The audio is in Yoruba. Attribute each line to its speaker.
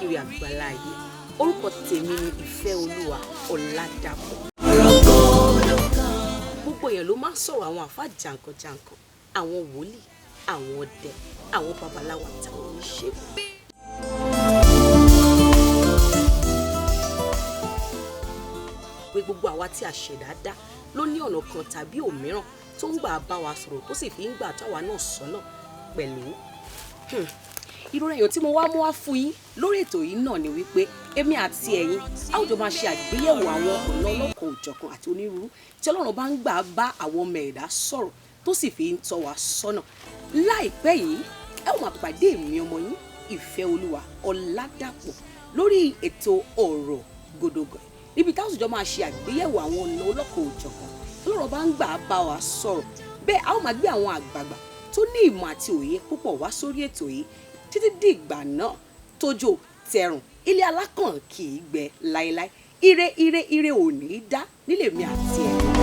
Speaker 1: káàkiri àgbáláyé. Orúkọ tèmi ni Ìfẹ́ Olúwa Ọ̀làdàpọ̀. Gbogbo èèyàn ló máa ń sọ̀rọ̀ àwọn àfáà jàǹkànjàǹkàn, àwọn wòlíì, àwọn ọdẹ, àwọn babaláwo àtàwọn oníṣègùn. Pé gbogbo àwa tí a ṣẹ̀dá dá ló ní ọ̀nà kan tàbí òmíràn tó ń gbà bá wa sọ̀rọ̀, tó sì fi ń gbà táwa náà sọ́nà pẹ̀lú. Ìrora èèyàn tí mo wá mú wá fún yín lórí ètò yìí náà ni wípé èmi àti ẹ̀yin a ó jọ máa ṣe àgbéyẹ̀wò àwọn ọ̀nà ọlọ́kan òjọ̀kan àti onírúurú tí Ọlọ́run bá ń gbà bá àwọn ọmọ ẹ̀dá sọ̀rọ̀ tó sì fi ń tọ́ wa sọ́nà. Láìpẹ́ yìí, ẹ ó máa pàdé èmi ọmọ yín Ìfẹ́ Olúwa Ọ̀làdàpọ̀ lórí ètò Ọ̀rọ̀ Gòdògò, níbi táwọn sì jọ máa ṣe àgbéyẹ̀wò àwọn ọ̀nà ọlọ́kan òjọ̀kan tí Ọlọ́run bá ń gbà bá wa sọ̀rọ̀. Bẹ́ẹ̀ a ó máa gbé àwọn àgbààgbà tó ní ìmọ̀ àti òye púpọ̀ wá sórí ètò yìí. Títí di ìgbà náà, tójò tẹ̀rùn, ilé alákàn kì í gbẹ láéláé. Ire ire ire ò ní í dá nílé mi àti ẹ̀.